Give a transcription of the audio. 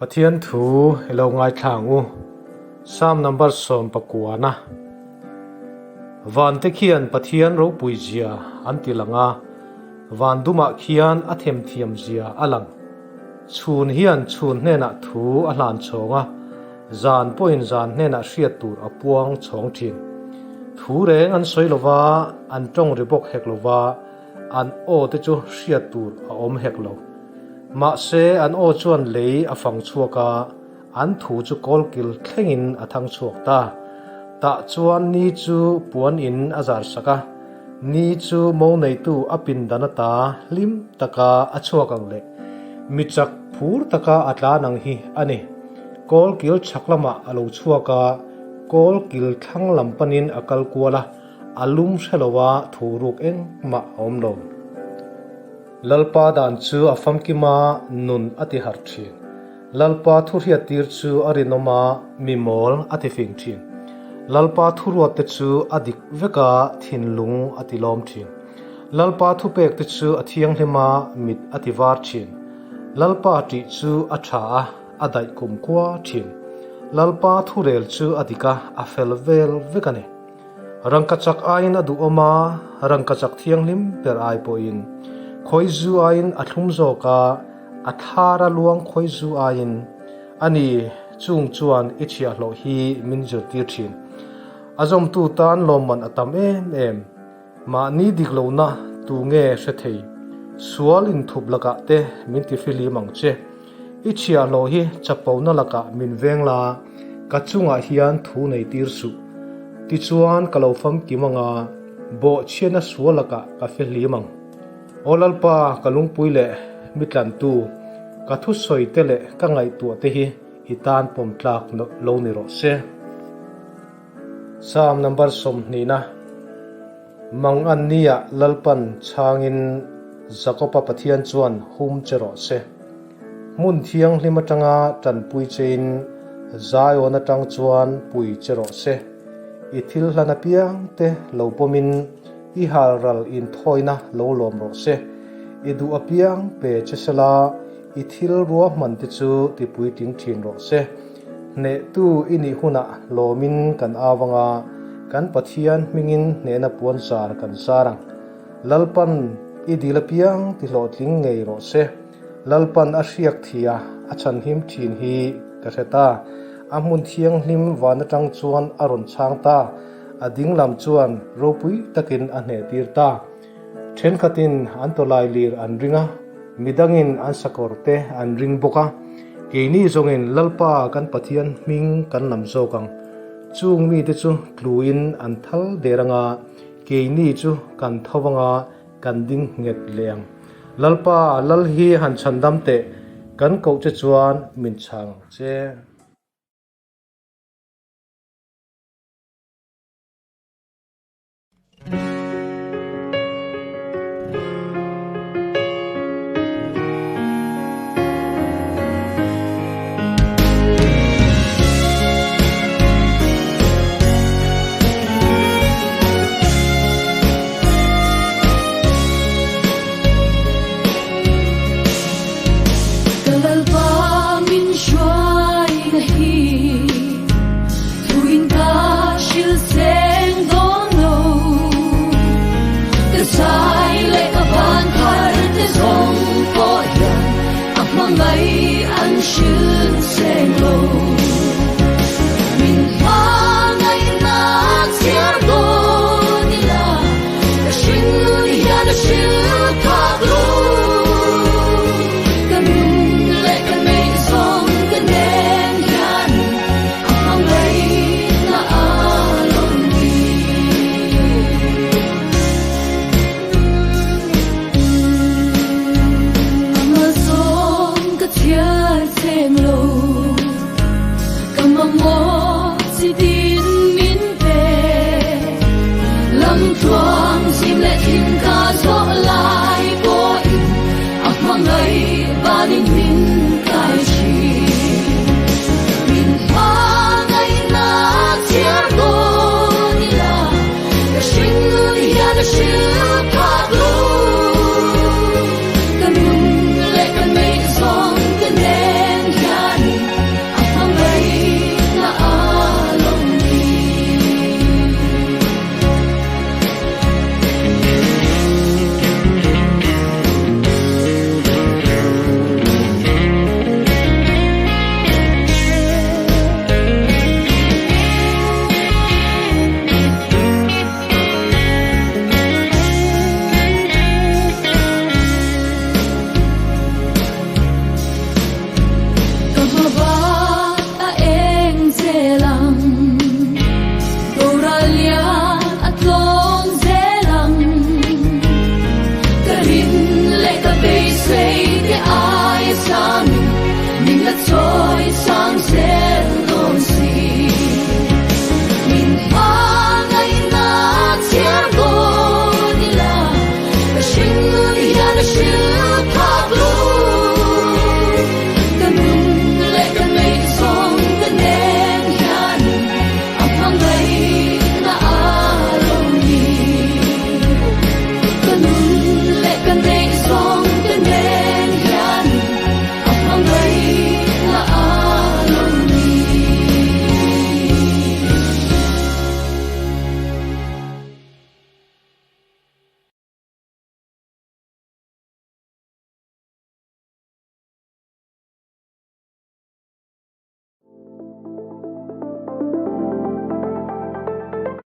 Pathian thu i lo ngaithla ang u. Psalm number sawmpakuana. Vante khian Pathian ropui zia an ti lang a, van dumah khian a themthiam zia a lang. Chhun hian chhun hnenah thu a hlan chhawng a, zan pawhin zan hnenah hriat tur a puang chhawng thin. Thu reng an sawi lova, an tawng ri bawk hek lova, an aw te chu hriat tur a awm hek lo. Mahse, an aw chuan lei a fang chhuak a, an thu chu kawlkil thlengin a thang chhuak ta. Tah chuan ni chu puan in a zar sak a, ni chu mo neitu a pindan ata hlim taka a chhuak ang leh mi chak phur taka a tlan ang hi a ni. Kawlkil chhak lamah a lo chhuak a, kawlkil thlang lam panin a kal kual a, a lum hre lo a, thu ruk engmah a awm lo. Lalpa dan chu a famkim a, nun a ti harh thin. Lalpa thuhriattir chu a rinawm a, mi mawl a ti fing thin. Lalpa thuruatte chu a dik vek a, thinlung a ti lawm thin. Lalpa thupekte chu a thianghlim a, mit a ti var thin. Lalpa ṭih chu a ṭha a, a daih kumkhua thin. Lalpa thurel chu a dik a, a fel vel vek a ni. Rangkachak aiin a duhawm a, rangkachak thianghlim ber ai pawhin khawizu aiin a thlum zawk a, a thar a luang khawizu aiin a ni chung chuan i chhiahhlawh hi min zirtir thin. A zawmtu tan lawmman a tam em em. Mahni dik lohna tu nge hre thei? Sual inthup lakah te min ti fihlim ang che. I chhiahhlawh hi chapona lakah min veng la, ka chungah hian thu nei tir suh. Tichuan ka lo famkim anga bawhchhiatna sual lakah ka fihlim ang. Aw Lalpa, ka lungpui leh mi tlantu, ka thusawi te leh ka ngaihtuah te hi i tan pawm tlak lo ni rawh se. Psalm number sawmhnihna. Mang an nia Lalpan chhangin Jakoba Pathian chuan hum che rawh se. Hmun thianghlim atanga tanpui chein Zion atang chuan pui che rawh se. I thil hlan apiang te lo pawmin i halral inthawina lo lawm rawh se. I duh apiang pe che sela i thil ruahman te chu tipuitling thin rawh se. Hnehtu i nih hunah lawmin kan au anga, kan Pathian hmingin hnehna puan zar kan zar ang. Lalpan i dil apiang ti hlawhtling ngei rawh se. Lalpan a hriak thia a chhanhim thin hi ka hre ta. A hmun thianghlim van atang chuan a rawn chhang ta, a ding lam chuan ropui takin a hnehtir ta. Thenkhatin an tawlai lir an ring a, midangin an sakawr te an ring bawk a. Keini zawngin Lalpa kan Pathian hming kan lam zawk ang. Chung mite chu tluin an thal der anga, keini chu kan tho anga kan ding nghet leh ang. Lalpa, Lal hi han chhandam teh, kan koh che chuan min chhang ang che. Ka Lalpa min hruaina hi Thuin ka hril seng dawn lo. Ka zai leh ka van thar te zawng pawh hian a hmangaih an hril seng lo. Min hmangaihna chhiar dawn ila ka hringnun hian a hril phak lo. Ka nun leh ka neih zawng ka nen hian a hmangaihna a lawm ni. Amazon ka chhiar cheng lo. Min la chawi sang zel.